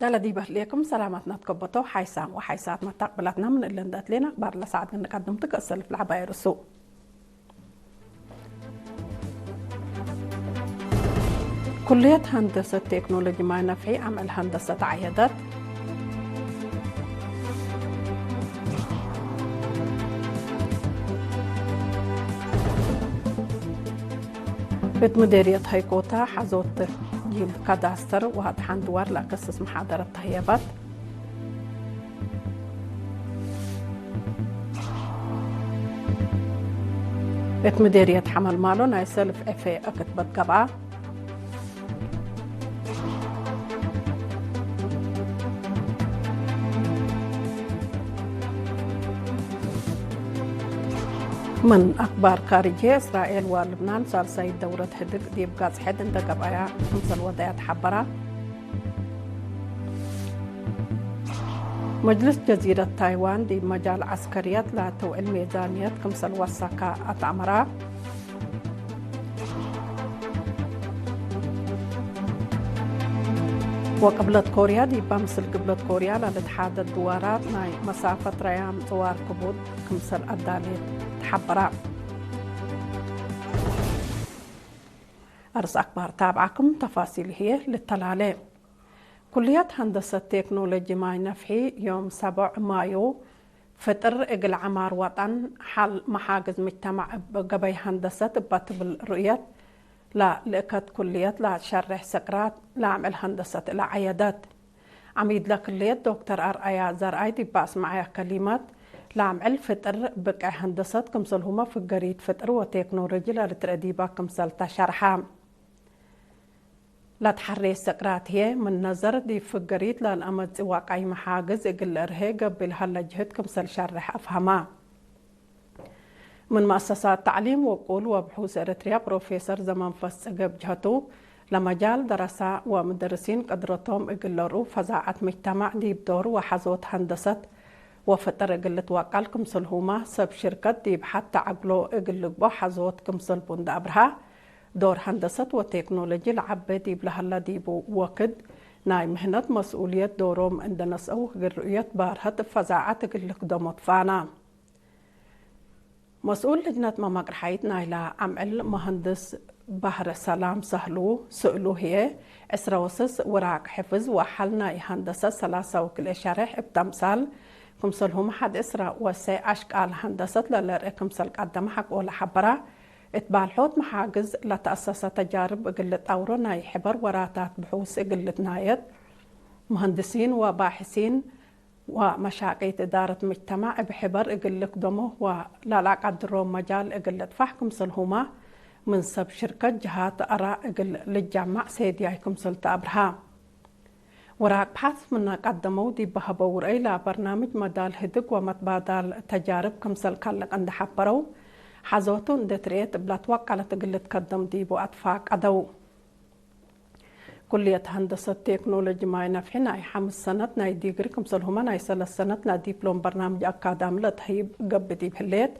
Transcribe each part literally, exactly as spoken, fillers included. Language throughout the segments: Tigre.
ለዲብ ህሌክም ሰላማትና ትከበቶ ሓይሳም ወሓይሳት መታቅብላትና ምን እለ እንደ እትሌን አክባር ለሰዓት ግን ንቀድምቱ ከእሰልፍ ለዐባይ ርእሱ። ኩልየት ሀንደሰት ቴክኖሎጂ ማይ ነፍሒ አምዕል ሀንደሰት ዐየደት። እት ምዴርየት ሀይኮታ ሐዞት ዲብ ካዳስተር ወአድሓን ድዋር ለአከስስ መሓደረት ተህየበት። እት ምዴርየት ሐመልማሎ ናይ ሰልፍ ኤፌ እክትበት ገብአ። ምን አክባር ካርጅ፣ እስራኤል ወልብናን ሳልሳይት ደውረት ህድግ ዲብ ጋጽ ሕድ እንደ ገብአያ ክምሰል ወደያ ተሐበራ። መጅልስ ጀዚረት ታይዋን ዲብ መጃል ዐስከርየት ለአተውዕል ሜዛንየት ክምሰል ወሰከ አትአመራ። ወቅብለት ኮርያ ዲባ ምስል ቅብለት ኮርያ ለልትሓደድ ድዋራት ናይ መሳፈት ረያም ጽዋር ክቡድ ክምሰል አዳሌት ተሐበራ። አርስ አክባር ታብዓክም ተፋሲል ህዬ ልተላሌ። ኩልየት ሀንደሰት ቴክኖሎጂ ማይ ነፍሒ ዮም ሰቦዕ ማዩ ፍጥር እግል ዐማር ወጠን ሐል መሓግዝ ምጅተማዕ እብ ገበይ ሀንደሰት እበ ትብል ሩእየት ለልእከት ኩልየት ለሸሬሕ ሰቅራት ለአምዕል ሀንደሰት እለ ዐየደት። ዐሚድ ለክልየት ዶክተር አርአያ ዘርአይ ዲብ አስመዐያ ከሊመት፣ ለአምዕል ፍጥር ብቅዕ ሀንደሰት ክምሰልሁመ ፍገሪት ፍጥር ወቴክኖሎጂ ለልትርኤ ዲበ ክምሰል ተሸርሐ። ለትሐሬ ሰቅራት ህዬ፣ ምን ነዘር ዲብ ፍገሪት ለልአመጽእ ዋቃይ መሓግዝ እግል ልእርሄ ገብእ ለሀለ ጅህድ ክምሰል ሸርሕ አፍሀመ። ምን መአሰሳት ተዕሊም ወቁል ወብሑስ ኤረትርያ ፕሮፌሰር ዘመንፈስ ጽገብ ጅሀቱ፣ ለመጃል ደረሳ ወምደርሲን ቅድረቶም እግል ለርኡ ፈዛዐት ምጅተማዕ ዲብ ዶር ወሐዞት ሀንደሰት ወፍጥር እግል ልትወቀል ክምሰልሁመ፣ ሰብ ሽርከት ዲብ ሐተ ዐግሎ እግል ልግቦ ሐዞት ክምሰልቡ እንደ አብርሃ፣ ዶር ሀንደሰት ወቴክኖሎጂ ለዐቤ ዲብ ለሀለ ዲቡ ወክድ፣ ናይ ምህነት መስኡልየት ዶሮም እንደ ነስአው፣ እግል ርኡየት ባርሀት እብ ፈዛዐት እግል ልክደሞ ትፋና። መስኡል ልጅነት መመቅርሐይት ናይላ አምዕል መሀንድስ በህረ ሰላም ሰህሉ፣ ስእሉ ህዬ፣ ዕስረ ወስስ ውራቅ ሕፍዝ ወሐል ናይ ሀንደሰት ሰላሳ ወክልኤ ሸሬሕ እብ ተምሳል፣ ክምሰልሁም ሐድ ዕስረ ወሰዕ አሽቃል ሀንደሰት ለለርኤ ክምሰል ቀደመ ሐቆ ለሐበራ፣ እት ባልሖት መሓግዝ ለተአሰሰ ተጃርብ እግል ልጣውሮ ናይ ሕበር ወራታት ብሑስ እግል ልትናየት፣ መሀንድሲን ወባሕሲን ወመሻቂት እዳረት ምጅተማዕ እብ ሕበር እግል ልክደሞ ወለለአቀድሮም መጃል እግል ልጥፋሕ ክምሰልሁመ፣ ምን ሰብ ሽርከት ጀሃት አራእ እግል ልጀመዕ ሴድያይ ክምሰል ተአብርሃ። ውራቅ ብሐስ ምነ ቀደመው ዲብ ሀበው ርአይ ለበርናምጅ መዳል ህድግ ወመትባዳል ተጃርብ ክምሰል ከልቅ እንደ ሐበረው፣ ሐዞቱ እንዴ ትርኤት እብ ለትወቀለት እግል ልትከደም ዲቡ አትፋቀደው። ኩልየት ሀንደሰት ቴክኖሎጂ ማይ ነፍሒ ናይ ሐምስ ሰነት ናይ ዲግሪ ክምሰልሁመ ናይ ሰለስ ሰነት ናይ ዲፕሎም በርናምጅ አካዳሚ ለተህይብ ገብእ ዲብ ህሌት፣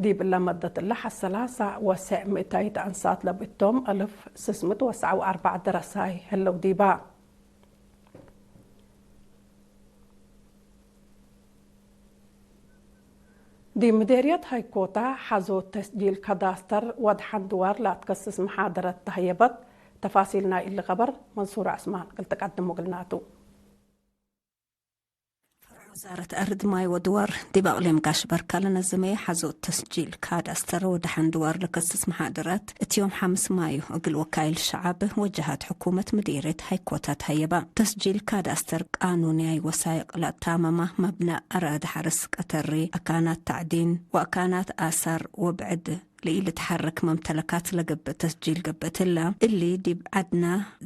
ዲብ እለ መደት እለ ሐሰላሰ ወሰዕ ምእታይት አንሳት ለብእቶም አልፍ ስስ ምእት ወሰዕ ወአርበዕ ደረሳይ ህለው ዲባ። ዲብ ምዴርየት ሀይኮታ ሐዞት ተስጂል ካዳስተር ወአድሓን ድዋር ለአትከስስ መሓደረት ተህየበት። ተፋሲል ናይ እሊ ከበር መንሱር ዐስማን እግል ትቀድሙ እግልናቱ። ፈርዕ ወዛረት አርድ ማይ ወድዋር ዲብ አቅሊም ጋሽ በርካ ለነዘመየ ሐዞት ተስጂል ካዳስተር ወአድሓን ድዋር ለከስስ መሓደረት እት ዮም ሐምስ ማዩ እግል ወካይል ሸዐብ ወጀሃት ሕኩመት ምዴርየት ሀይኮታ ተህየበ። ተስጂል ካዳስተር ቃኑንያይ ወሳይቅ ለአታመማ፣ መብነእ አራድ ሐርስ፣ ቀተሪ፣ አካናት ተዕዲን ወአካናት አሳር ወብዕድ ለኢልትሐረክ መምተለካት ለገብእ ተስጂል ገብእ እትለ። እሊ ዲብ ዐድና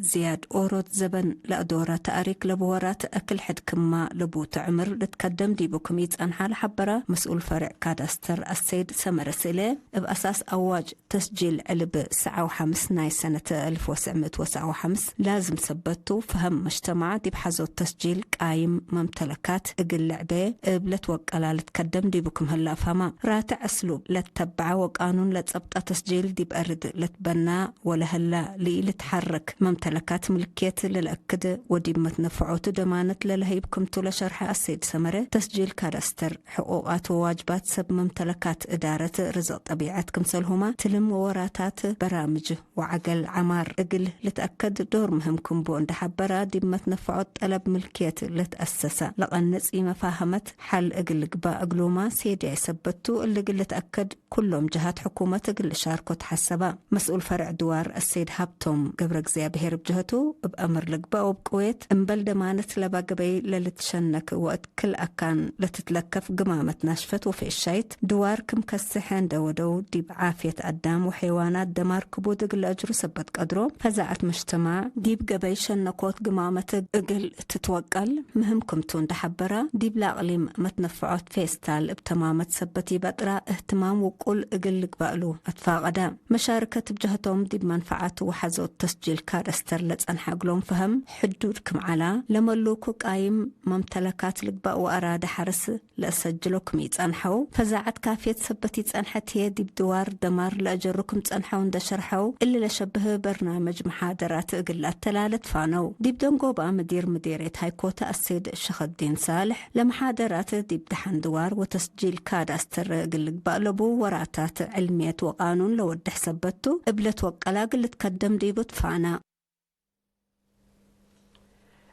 ዝያድ ኦሮት ዘበን ለአዶረ ተአሪክ ለቡ ወራት አክል ሕድ ክማ ለቡተ ዕምር ልትከደም ዲቡ ክም ኢጸንሐ ለሐበረ መስኡል ፈሬዕ ካዳስተር አሰይድ ሰመረ ስእለ፣ እብ አሳስ አዋጅ ተስጂል ዕልብ ሰዓው ሐምስ ናይ ሰነት አልፍ ወሰዕ ምእት ወሰዓው ሐምስ ላዝም ሰበት ቱ፣ ፈሀም መጅተማዕ ዲብ ሐዞት ተስጂል ቃይም መምተለካት እግል ልዕቤ እብ ለትወቀላ ልትከደም ዲቡ ክም ህለ አፍሀማ። ራትዕ እስሉብ ለትተበዐ ወቃኑን ለጸብጠ ተስጂል ዲብ አርድ ለትበና ወለህላ ለኢልትሐረክ መምተለካት ምልክየት ለለአክድ ወዲብ መትነፈዖቱ ደማነት ለለሀይብ ክምቱ ለሸርሐ አሰይድ ሰመረ፣ ተስጂል ካዳስተር ሕቁቃት ወዋጅባት ሰብ መምተለካት እዳረት ርዝቅ ጠቢዐት ክምሰልሁማ ትልም ወወራታት በራምጅ ወዐገል ዐማር እግል ልትአከድ ዶር ምህም ክም ቡ እንደ ሐበራ፣ ዲብ መትነፈዖት ጠለብ ምልክየት ለትአሰሰ ለቀንጽ ኢመፋሀመት ሐል እግል ልግባእ እግሉማ ሴድያይ ሰበት ቱ፣ እሊ እግል ልትአከድ ኩሎም ጀሃት ሕኩመት እግል ልሻርኮ ተሐሰባ። መስኡል ፈርዕ ድዋር አሰይድ ሀብቶም ገብረእግዚአብሔር እብ ጀሀቱ፣ እብ አምር ልግበእ ወእብ ቅዌት እምበል ደማነት ለባ ገበይ ለልትሸነክ ወእት ክል አካን ለትትለከፍ ግማመት ናሽፈት ወፌሻይት ድዋር ክም ከስሐ እንደ ወደው፣ ዲብ ዓፍየት አዳም ወሐይዋናት ደማር ክቡድ እግል ለአጅሩ ሰበት ቀድሮ፣ ፈዛዐት መጅተማዕ ዲብ ገበይ ሸነኮት ግማመት እግል ትትወቀል ምህም ክምቱ እንደ ሐበራ፣ ዲብለ አቅሊም መትነፈዖት ፌስታል እብ ተማመት ሰበት ኢበጥራ እህትማም ውቁል እግል ልግበእ እሉ አትፋቀደ። መሻርከት እብ ጀህቶም ዲብ መንፈዓት ወሐዞት ተስጂል ካዳስተር ለጸንሐ እግሎም ፈሀም ሕዱድ ክም ዐላ፣ ለመሉኩ ቃይም መምተለካት ልግበእ ወአራደ ሐርስ ለአሰጅሎ ክም ኢጸንሐው፣ ፈዛዐት ካፍየት ሰበት ኢጸንሐት ህዬ፣ ዲብ ድዋር ደማር ለአጀሩ ክም ጸንሐው እንደ ሸርሐው፣ እሊ ለሸብህ በርናምጅ መሓደራት እግል ለአተላለት ፋነው። ዲብ ደንጎባ ምዲር ምዴርየት ሃይኮተ አሰይድ ሸኸዲን ሳልሕ፣ ለመሓደራት ዲብ ደሐን ድዋር ወተስጂል ካዳስተር እግል ልግባእ ለቡ ወራታት ዕልምየት ወቃኑን ለወድሕ ሰበት ቱ፣ እብ ለትወቀላ እግል ልትከደም ዲቡ ትፋና።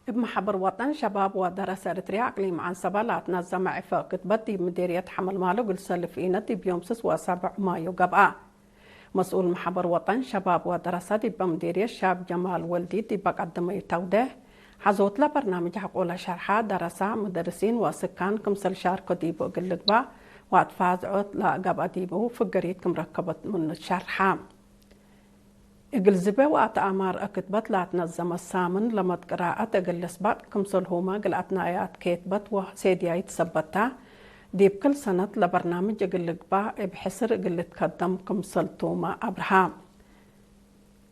እብ መሓበር ወጠን ሸባብ ወደረሰ ኤረትርያ አቅሊም ዐንሰበ ለአትነዘመ ዕፈ ክትበት ዲብ ምዴርየት ሐመልማሎ እግል ሰልፍ ኢነት ዲብ ዮም ስስ ወሰብዕ ማዮ ገብአ። መስኡል መሓበር ወጠን ሸባብ ወደረሰ ዲበ ምዴርየት ሻብ ጀማል ወልዲ ዲበ ቀደመዩ ተውዴሕ፣ ሐዞትለ በርናምጅ ሐቆለ ሸርሐ፣ ደረሰ፣ ሙደርሲን ወስካን ክምሰል ሻርኮ ዲቡ እግል ልግበእ ወአትፋዝዖት ለገብአ ዲቡ ፍገሪት ክም ረከበት ምኑ ሸርሐ። እግል ዝቤ ወአትአማር እክትበት ለአትነዘመ ሳምን ለመት ቅራአት እግል ልስበጥ ክምሰልሁመ እግል አትናያት ኬትበት ወሴድያይት ሰበት ተ፣ ዲብ ክል ሰነት ለበርናምጅ እግል ልግባእ እብ ሕስር እግል ልትከደም ክምሰልቱመ አብርሃ።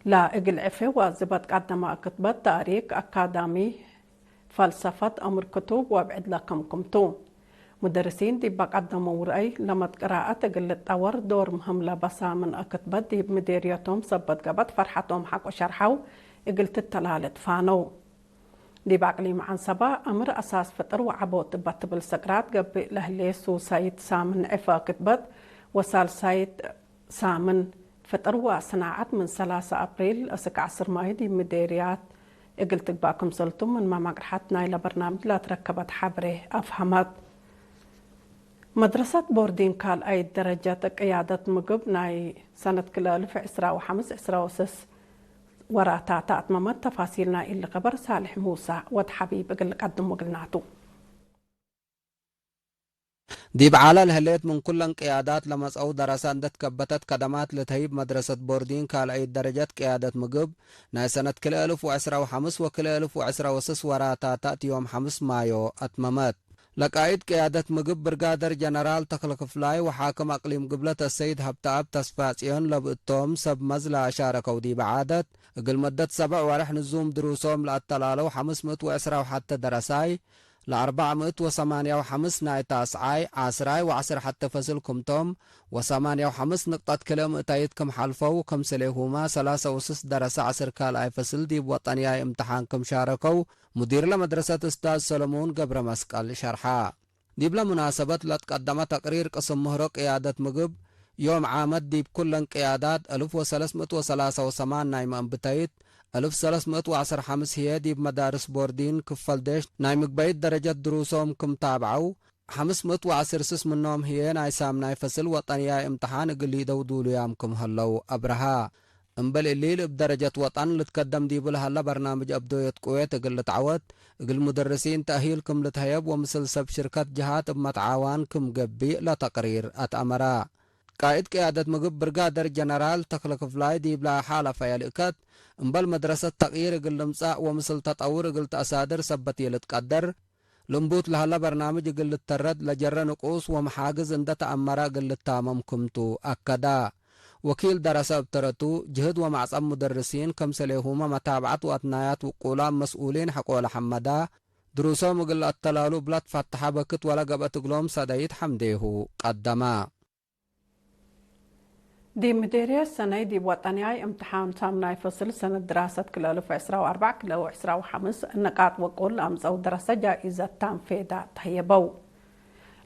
ለእግል ዕፌ ወዝበጥ ቀደመ እክትበት ታሪክ፣ አካዳሚ፣ ፈልሰፈት፣ አምር ክቱብ ወብዕድ ለክምክም ቱ። ሙደርሲን ዲብ በቀደመው ረአይ፣ ለመት ቅራአት እግል ልትጠወር ዶር ምህም ለበ ሳምን እክትበት ዲብ ምዴርየቶም ሰበት ገብአት ፈርሐቶም ሐቆ ሸርሐው እግል ትተላለት ፋነው። ዲብ አቅሊም ዐንሰበ፣ አምር አሳስ ፍጥር ወዐቦት እበ ትብል ሰቅራት ገብእ ለህሌ ሱሳይት ሳምን ዕፈ ክትበት ወሳልሳይት ሳምን ፍጥር ወሰናዐት ምን ሰላሰ አፕሪል እስክ ዐስር ማይ ዲብ ምዴርያት እግል ትግባእ ክምሰልቱ ምን መማቅርሐት ናይለ በርናምጅ ለትረከበት ሐብሬ አፍሀመት። መድረሰት ቦርዲን ካልኣይት ደረጀት ቅያደት ምግብ ናይ ሰነት ክልኤ አልፍ ዕስራ ወሐምስ ዕስራ ወሰስ ወራታተ አትመመት። ተፋሲል ናይ እሊ ከበር ሳልሕ ሙሳ ወድ ሐቢብ እግል ልቀድም እግልናቱ። ዲብ ዓለ ለህሌት ምን ኩለን ቅያዳት ለመጽአው ደረሰ እንዴ ትከበተት ከደማት ልትሀይብ መድረሰት ቦርዲን ካልኣይት ደረጀት ቅያደት ምግብ ናይ ሰነት ክልኤ አልፍ ወዕስራ ወሐምስ ወክልኤ አልፍ ወዕስራ ወሰስ ወራታተ እት ዮም ሐምስ ማዮ አትመመት። ለቃይድ ቅያደት ምግብ ብርጋደር ጀነራል ተክለ ክፍላይ ወሓክም አቅሊም ግብለት አሰይድ ሀብተአብ ተስፋጽዮን ለብእቶም ሰብ መዝ ለአሻረከው ዲበ ዓደት፣ እግል መደት ሰብዕ ወርሕ ንዙም ድሩሶም ለአተላለው ሐምስ ምእት ወዕስራ ወሐተ ደረሳይ፣ ለአርበዕ ምእት ወሰማንያ ወሐምስ ናይ ታስዓይ፣ ዐስራይ ወዐስር ሐተ ፈስል ክምቶም፣ ወሰማንያ ወሐምስ ንቅጠት ክልኤ ምእታይት ክም ሐልፈው፣ ክምስሌሁመ ሰላሰ ወስስ ደረሰ ዐስር ካልኣይ ፈስል ዲብ ወጠንያይ እምትሓን ክም ሻረከው፣ ሙዲርለ መድረሰት እስታዝ ሰለሞን ገብረመስቀል ሸርሐ። ዲብለ ሙናሰበት ለትቀደመ ተቅሪር ቅስም ምህሮ ቅያደት ምግብ፣ ዮም ዓመት ዲብ ኩለን ቅያዳት፣ አልፍ ወሰለስ ምእት ወሰላሳ ወሰማን ናይ መእንብተይት፣ አልፍ ሰለስ ምእት ወዐስር ሐምስ ህዬ ዲብ መዳርስ ቦርዲን ክፈል ዴሽ ናይ ምግበይት ደረጀት ድሩሶም ክም ታብዐው፣ ሐምስ ምእት ወዐስር ስስ ምኖም ህዬ ናይ ሳምናይ ፈስል ወጠንያይ እምትሓን እግል ሊደው ዱሉያም ክም ህለው አብርሃ። እምበል እሊ፣ እብ ደረጀት ወጠን ልትከደም ዲቡ ለሀለ በርናምጅ አብዶየት ቅዌት እግል ልትዐወት፣ እግል ሙደርሲን ተእሂል ክም ልትሀየብ ወምስል ሰብ ሽርከት ጀሃት እብ መትዓዋን ክም ገብእ ለተቅሪር አትአመረ። ቃእድ ቅያደት ምግብ ብርጋደር ጀነራል ተክለ ክፍላይ ዲብለ ሓለፈ የልእከት፣ እምበል መድረሰት ተቅይር እግል ልምጸእ ወምስል ተጠውር እግል ተአሳድር ሰበት ይልትቀደር፣ ልንቡት ለሀለ በርናምጅ እግል ልተረድ ለጀረ ንቁስ ወመሓግዝ እንደ ተአመረ እግል ልታመም ክምቱ አከደ። ወኪል ደረሰ እብ ተረቱ፣ ጅህድ ወማዕጸብ ሙደርሲን፣ ክምሰሌሁመ መታብዐት ወአትናያት ውቁላም መስኡሊን ሐቆለ ሐመዳ፣ ድሩሶም እግል ለአተላሉ እብ ለትፈተሐ በክት ወለገብአት እግሎም ሰደይት ሐምዴሁ ቀደመ። ዲብ ምዴርየት ሰነይ ዲብ ወጠንያይ እምትሓን ሳምናይ ፈስል ሰነት ድራሰት ክልኤ አልፍ ወዕስራ ወአርበዕ ክልኤ ወዕስራ ወሐምስ ንቃጥ ወቁል ለአምጸው ደረሰ ጃኢዘት ታም ፌዳ ተህየበው።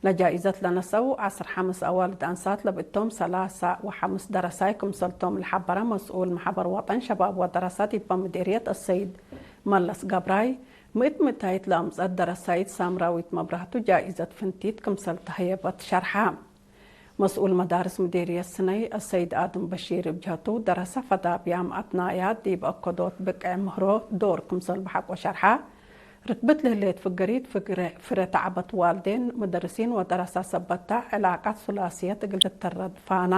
ለጃኢዘት ለነሰው ዐስር ሐምስ አዋልድ አንሳት ለብእቶም ሰላሳ ወሐምስ ደረሳይ ክምሰልቶም ለሐበረ መስኡል መሐበር ወጠን ሸባብ ወደረሰ ዲበ ምዴርየት አሰይድ መለስ ገብራይ፣ ምእት ምእታይት ለአምጸት ደረሳይት ሳምራዊት መብራህቱ ጃኢዘት ፍንቲት ክምሰል ተህየበት ሸርሐ። መስኡል መዳርስ ምዴርየት ስነይ አሰይድ አድም በሺር እብ ጀህቱ፣ ደረሰ ፈዳብያም አትናያት ዲብ አከዶት ብቅዕ ምህሮ ዶር ክምሰል በሐቆ ሸርሐ። ርክብት ለህሌት ፍገሪት ፍግረ-፣ ፍረ ተዕበት ዋልዴን፣ መደርሲን ወደረሰ ሰበታ ዕላቀት ሱላስየት እግል ትተረድ ፋና።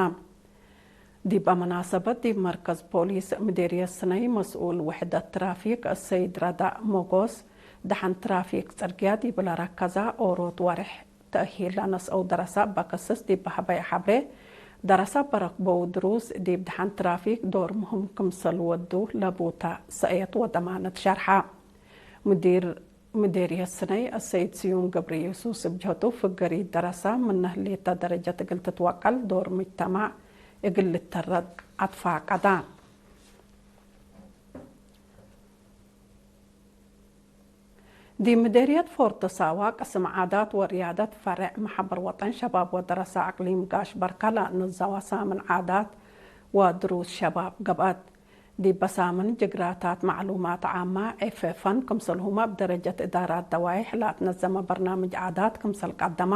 ዲበ መናሰበት ዲብ መርከዝ ፖሊስ ምዴርየት ስነይ መስኡል ውሕደት ትራፊክ አሰይድ ረዳእ ሞጎስ፣ ደሐን ትራፊክ ጽርግያ ዲብ ለረከዛ ኦሮት ወሬሕ ተእሂል ለነስአው ደረሰ እበ ከስስ ዲብ ሀበየ ሐብሬ፣ ደረሰ እበ ረክበው ድሩስ ዲብ ደሐን ትራፊክ ዶር ምህም ክምሰል ወዱ ለቡተ ሰእየት ወደማነት ሸርሐ። ሙዲር ምዴርየት ስነይ አሰይድ ስዩም ገብረየሱስ እብ ጀህቱ፣ ፍገሪት ደረሰ ምነ ህሌተ ደረጀት እግል ትትወቀል ዶር ምጅተማዕ እግል ልተረድ አትፋቀደ። ዲብ ምዴርየት ፎርቶ ሳዋ ቅስም ዓዳት ወርያደት ፈሬዕ መሐበር ወጠን ሸባብ ወደረሰ አቅሊም ጋሽ በርከ ለአነዘወ ሳምን ዓዳት ወድሩስ ሸባብ ገብአት። ዲበ ሳምን ጅግራታት መዕሉማት ዓመ፣ ኤፍ ኤፍ ኤን፣ ክምሰልሁመ እብ ደረጀት እዳራት ደዋይሕ ለአትነዘመ በርናምጅ ዓዳት ክምሰል ቀደመ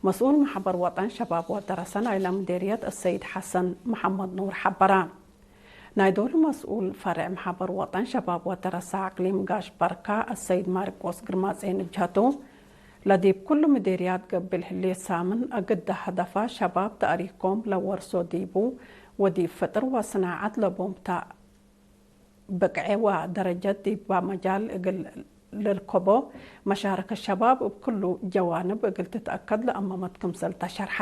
መስኡል መሐበር ወጠን ሸባብ ወደረሰ ናይለ ምዴርየት አሰይድ ሐሰን መሐመድ ኑር ሐበረ። ናይ ዶሉ መስኡል ፈሬዕ መሐበር ወጠን ሸባብ ወደረሰ አቅሊም ጋሽ በርከ አሰይድ ማርቆስ ግርማጼን እብ ጀህቱ፣ ለዲብ ኩሉ ምዴርያት ገብእ ለህሌት ሳምን አግደ ሀደፋ ሸባብ ተእሪኮም ለወርሶ ዲቡ ወዲብ ፍጥር ወስናዐት ለቦምታ ብቅዔ ወደረጀት ዲባ መጃል እግል ልርከቦ መሻረከት ሸባብ እብ ክሉ ጀዋንብ እግል ትትአከድ ለአመመት ክምሰል ተሸርሐ።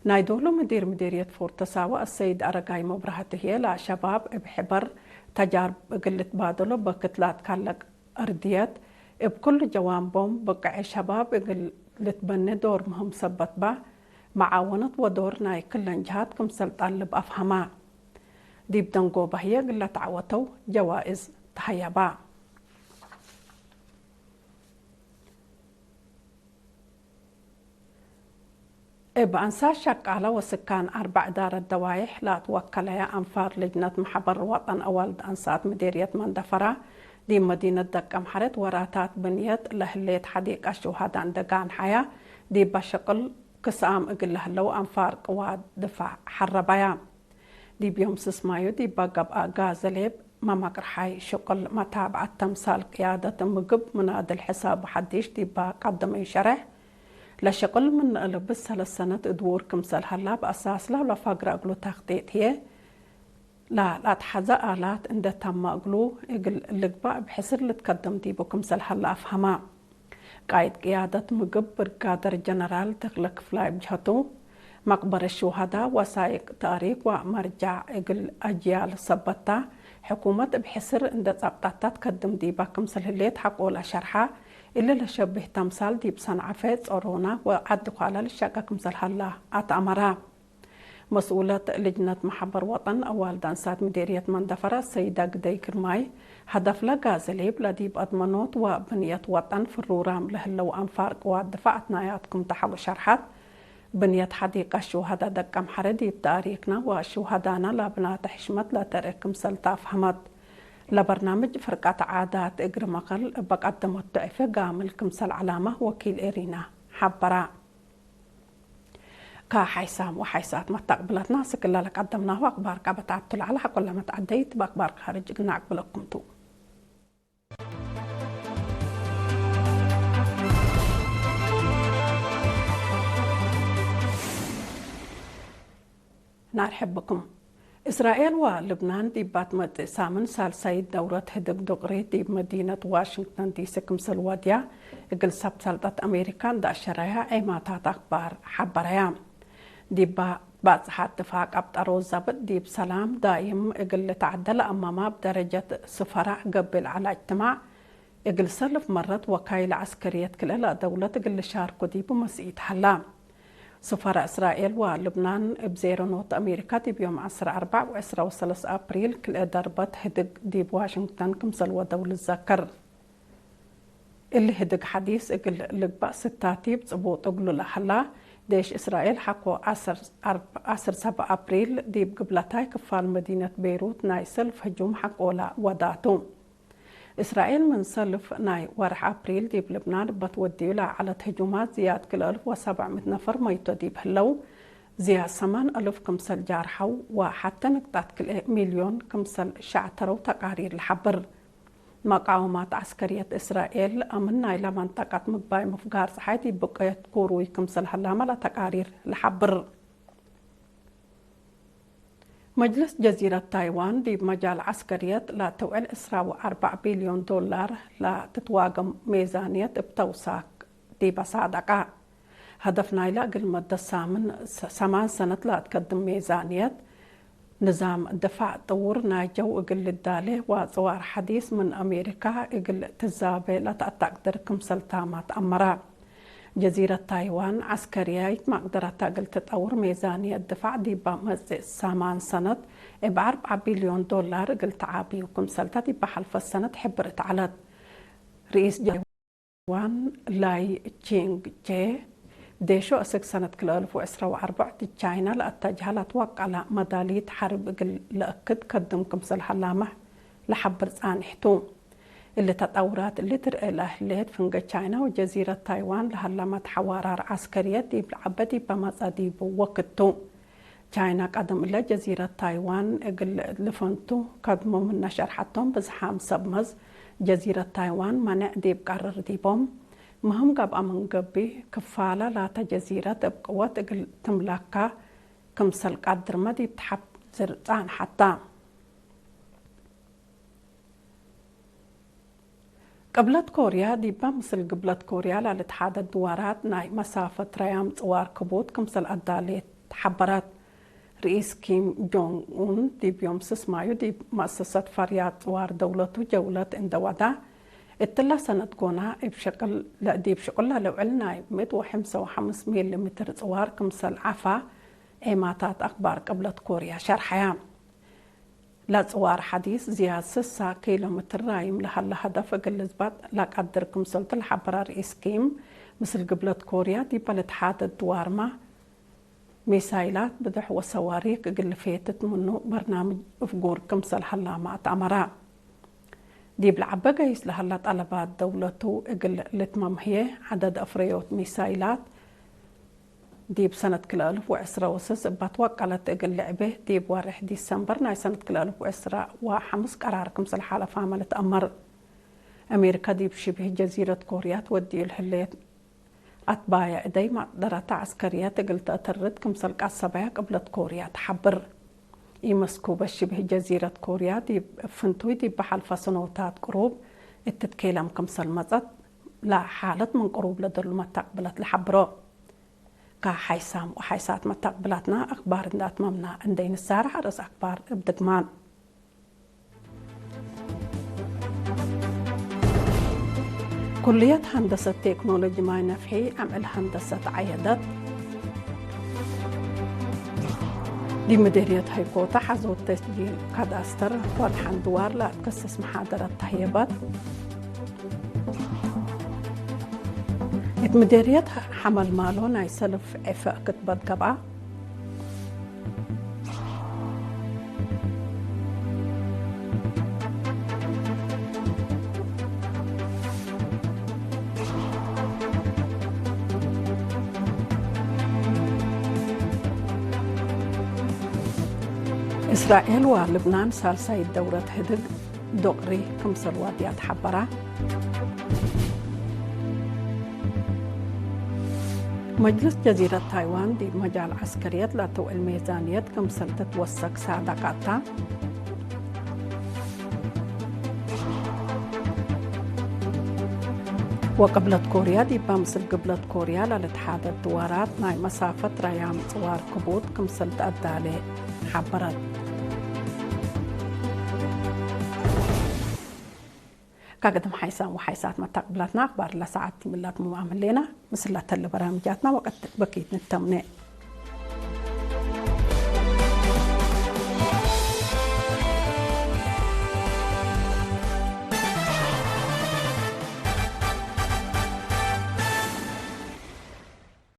ናይ ዶሉ ምዲር ምዴርየት ፎርቶ ሳዋ አሰይድ አረጋይ መብራህቱ ህዬ፣ ለሸባብ እብ ሕበር ተጃርብ እግል ልትባደሎ በክት ላትካለቅ እርድየት፣ እብ ክሉ ጀዋንቦም ብቅዔ ሸባብ እግል ልትበኔ ዶር ምህም ሰበት በ፣ መዓወነት ወዶር ናይ ክለን ጀሃት ክምሰል ጠልብ አፍሀመ። ዲብ ደንጎበ ህዬ እግል ለተዐወተው ጀዋእዝ ተሀየበ። እብ አንሳት ሸቃለ ወስካን አርበዕ እዳረት ደዋይሕ ለአትወከለየ አንፋር ልጅነት መሐበር ወጠን አዋልድ አንሳት ምዴርየት መንደፈራ፣ ዲብ መዲነት ደቀምሐሬት ወራታት ብንየት ለህሌት ሐዲቀ ሹሀዳን ደጋን ሐያ፣ ዲበ ሽቅል ክስአም እግል ለህለው አንፋር ቅዋት ድፋዕ ሐረበያ። ዲብ ዮም ስስ ማዩ ዲበ ገብአ ጋዘ ሌብ መመቅርሓይ ሽቅል መታብዐት ተምሳል ቅያደት ምግብ ምናድል ሕሳብ ሐዲሽ ዲበ ቀደመዩ ሸሬሕ፣ ለሽቅል ምን እልብስ ሰለስ ሰነት እድዉር ክምሰል ሀላ፣ በአሳስለ ለፈግረ እግሉ ተክጢጥ ህዬ፣ ለለአትሐዘ አላት እንደ ተመ እግሉ እግል ልግበእ እብ ሕስር ልትከደም ዲቡ ክምሰል ሀለ አፍሀመ። ቃይድ ቅያደት ምግብ ብርጋደር ጀነራል ተክለ ክፍላይ እብ ጀህቱ፣ መቅበረት ሹሀዳ፣ ወሳይቅ ተእሪክ ወመርጃዕ እግል አጅያል ሰበታ፣ ሕኩመት እብ ሕስር እንደ ጸብጠታ ትከድም ዲባ ክምሰል ህሌት ሐቆለ ሸርሐ፣ እሊ ለሸብህ ተምሳል ዲብ ሰንዐፈ፣ ጾሮና ወዐዲ ኳለ ልሸቀ ክምሰል ሀላ አትአመራ። መስኡለት ልጅነት መሐበር ወጠን አዋልድ አንሳት ምዴርየት መንደፈረ ሰይዳ ግደይ ግርማይ፣ ሀደፍለ ጋዘ ሌብ ለዲብ አድመኖት ወብንየት ወጠን ፍሩራም ለህለው አንፋር ቅዋት ድፋዕ አትናያት ክም ተሐሉ ሸርሐት። ብንየት ሐዲቀ ሹሀዳ ደቀምሐረ ዲብ ተእሪክነ ወሹሀዳነ ለብናተ ሕሽመት ለተርእ ክምሰል ተአፍሀመት። ለበርናምጅ ፍርቀት ዓዳት እግር መቀል እበ ቀደመቱ ዕፌ ጋምል ክምሰል ዐላመ ወኪል ኤሪና ሐበረ። ከሓይሳም ወሓይሳት መተቅብለትና ስክለ ለቀደምናሁ አክባር ቀበት አቱ ለዐለ ሐቆለ መትዐደይት በአክባር ካርጅ እግል ነአቅብለኩም ቱ። ናርሕብኩም። እስራኤል ወልብናን ዲብ ባትመጽእ ሳምን ሳልሳይት ደውረት ህድግ ዱቅሪ ዲብ መዲነት ዋሽንግተን ዲሲ ክምሰል ወድያ፣ እግል ሰብ ሰልጠት አሜሪካ እንደ አሸረያ ዔማታት አክባር ሐበረያ። ዲባ ባጽሓት ድፋዕ ቀብጠሮ ዘብጥ ዲብ ሰላም ዳይም እግል ልትዐደ ለአመመ፣ እብ ደረጀት ስፈራዕ ገብእ ለዐለ እጅትማዕ፣ እግል ሰልፍ መረት ወካይል ዐስከርየት ክልኤ ለአደውለት እግል ልሻርኩ ዲቡ መስኢት ሀላ። ስፈራዕ እስራኤል ወልብናን እብ ዜሮ ኖት አሜሪካ ዲብ ዮም ዐስር አርበዕ ወዕስራ ወሰለስ አፕሪል ክልኤ ደርበት ህድግ ዲብ ዋሽንግተን ክምሰል ወደው ልዘከር። እሊ ህድግ ሐዲስ እግል ልግባእ ስታቲብ ጽቡጥ እግሉ ለሀላ፣ ዴሽ እስራኤል ሐቆ ዐስር አርብ-፣ ዐስር ሰብዕ አፕሪል ዲብ ግብለታይ ክፋል መዲነት ቤይሩት ናይ ሰልፍ ህጁም ሐቆላ ወዳቱ። እስራኤል ምን ሰልፍ ናይ ወርሕ አፕሪል ዲብ ልብናን እበ ትወድዩ ለዐለት ህጁማት ዝያድ ክልኤ አልፍ ወሰብዕ ምእት ነፈር መይቶ ዲብ ህለው፣ ዝያድ ሰማን አልፍ ክምሰል ጃርሐው ወሐቴ ንቅጣት ክልኤ ሚልዮን ክምሰል ሸዕተረው ተቃሪር ለሐብር። መቃወማት ዐስከርየት እስራኤል አምን ናይለ መንጠቀት ምግባይ ምፍጋር ጸሓይ ዲብ ብቅየት ኩሩይ ክምሰል ሀላመ ለተቃሪር ለሐብር። መጅልስ ጀዚረት ታይዋን ዲብ መጃል ዐስከርየት ለትውዕል ዕስራ ወአርበዕ ቢልዮን ዶላር ለትትዋገም ሜዛንየት እብ ተውሳክ ዲበ ሳደቀ። ሀደፍ ናይለ እግል መደት ሳምን ሰ-፣ ሰማን ሰነት ለአትከድም ሜዛንየት፣ ንዛም ድፋዕ ጥውር ናይ ጀው እግል ልዳሌ ወአጽዋር ሐዲስ ምን አሜሪካ እግል ትዛቤ ለተአተቅድር ክምሰል ታማት አመረ። ጀዚረት ታይዋን ዐስከርያይት መቅደረታ እግል ትጠውር ሜዛንየት ድፋዕ ዲበ መጽእ ሰማን ሰነት እብ አርበዕ ቢልዮን ዶላር እግል ተዓብዩ ክምሰልተ ዲበ ሐልፈት ሰነት ሕብርት ዐለት። ርኢስ ጀ- ዋን ላይ ቺንግ ቼ፣ ዴሾ እስክ ሰነት ክልኤ አልፍ ወዕስራ ወአርበዕ ዲብ ቻይና ለአተጅሀ ለትወቀለ መዳልይት ሐርብ እግል ለአክድ ከድም ክምሰል ሀላመ ለሐብር ጻንሕ ቱ። እሊ ተጠውራት እሊ ትርኤ ለህሌት፣ ፍንጌ ቻይና ወጀዚረት ታይዋን ለሀለመት ሐዋራር ዐስከርየት ዲብ ለዐበ ዲብ በመጸ ዲቡ ወክድ ቱ። ቻይና ቀደም እለ ጀዚረት ታይዋን እግል ልፈንቱ ከድሞ ምነ ሸርሐቶም፣ ብዝሓም ሰብ መዝ ጀዚረት ታይዋን መኔዕ ዲብ ቀርር ዲቦም፣ ምህም ገብአ ምን ገብእ፣ ክፋለ ላተ ጀዚረት እብ ቅወት እግል ትምለካ ክምሰል ቀድርመ ዲብ ተሐዝር ጻንሐተ። ቅብለት ኮርያ፣ ዲበ ምስል ግብለት ኮርያ ለልትሓደድ ድዋራት ናይ መሳፈት ረያም ጽዋር ክቡድ ክምሰል አዳሌት ተሐበረት። ርኢስ ኪም ጆንግ ኡን ዲብ ዮም ስስ ማዩ ዲብ መአሰሰት ፈርያት ጽዋር ደውለቱ ጀውለት እንደ ወዳ፣ እትለ ሰነት ጎና እብ ሸቅል፣ ዲብ ሽቁል ለልውዕል ናይ ምእት ወሐምሳ ወሐምስ ሚሊ ሜትር ጽዋር ክምሰል ዐፋ ዔማታት አክባር ቅብለት ኮርያ ሸርሐያ። ለጽዋር ሐዲስ ዝያድ ስሳ ኪሎ ሜትር ራይም ለሀለ ሀደፍ እግል ልዝበጥ ለቀድር ክምሰልቱ ለሐበረ ርኢስ ኪም፣ ምስል ግብለት ኮርያ ዲበ ልትሓደድ ድዋርመ ሚሳይላት፣ ብድሕ ወሰዋሪክ እግል ልፌትት ምኑ በርናምጅ እፍጉር ክምሰል ሀላመ አትአመረ። ዲብ ለዐበ ገይስ ለሀለ ጠለባት ደውለቱ እግል ልትመምህዬ፣ ዐደድ አፍረዮት ሚሳይላት፣ ዲብ ሰነት ክልኤ አልፍ ወዕስራ ወስስ እበ ትወቀለት እግል ልዕቤ፣ ዲብ ወሬሕ ዲሰምበር ናይ ሰነት ክልኤ አልፍ ወዕስራ ወሐምስ ቀራር ክምሰል ሓለፋመ ልትአመር። አሜሪካ ዲብ ሽብህ ጀዚረት ኮርያ ትወድዩ ለህሌት አትባየ እደይ መቅደረተ ዐስከርየት እግል ተአተርድ ክምሰል ቀሰበያ ቅብለት ኮርያ ተሐብር። ኢመስኩበ ሽብህ ጀዚረት ኮርያ ዲብ ፍንቱይ ዲብ ሐልፈ ሰኖታት ቅሩብ እትትኬለም ክምሰል መጸት፣ ለሓለት ምን ቅሩብ ለደሉ መታቅብለት ለሐብሮ። ከሐይሳም ወሐይሳት መታቅብላትና አክባር እንደ አትመምና እንደ ኢንሳረሕ፣ አርእስ አክባር እብ ድግማን። ኩልየት ሀንደሰት ቴክኖሎጂ ማይ ነፍሒ አምዕል ሀንደሰት ዐየደት። ዲብ ምዴርየት ሀይኮተ ሐዞት ተስጂል ካዳስተር ወአድሐን ድዋር ለአትከሰስ መሓደረት ተህየበት። እት ምዴርየት ሐመልማሎ ናይ ሰልፍ ዔፈ ክትበት ገብአ። እስራኤል ወልብናን ሳልሳይት ደውረት ህድግ ዶቅሪ ክምሰል ዋድያ ተሐበራ። መጅልስ ጀዚረት ታይዋን ዲብ መጃል ዐስከርየት ለትውዕል ሜዛንየት ክምሰል ትትወሰክ ሳደቀ ተ። ወቅብለት ኮርያ ዲበ ምስል ግብለት ኮርያ ለልትሓደድ ድዋራት ናይ መሳፈት ረያም ጽዋር ክቡድ ክምስል ተአዳሌ ሓበረት። ከግድም ሓይሳም ወሓይሳት መተቅብላትና አክባር ለሰዓት ቲምላት ሙማም ህሌና። ምስል ለተለ በራምጃትና ወቀት በኪት ንተምኔ።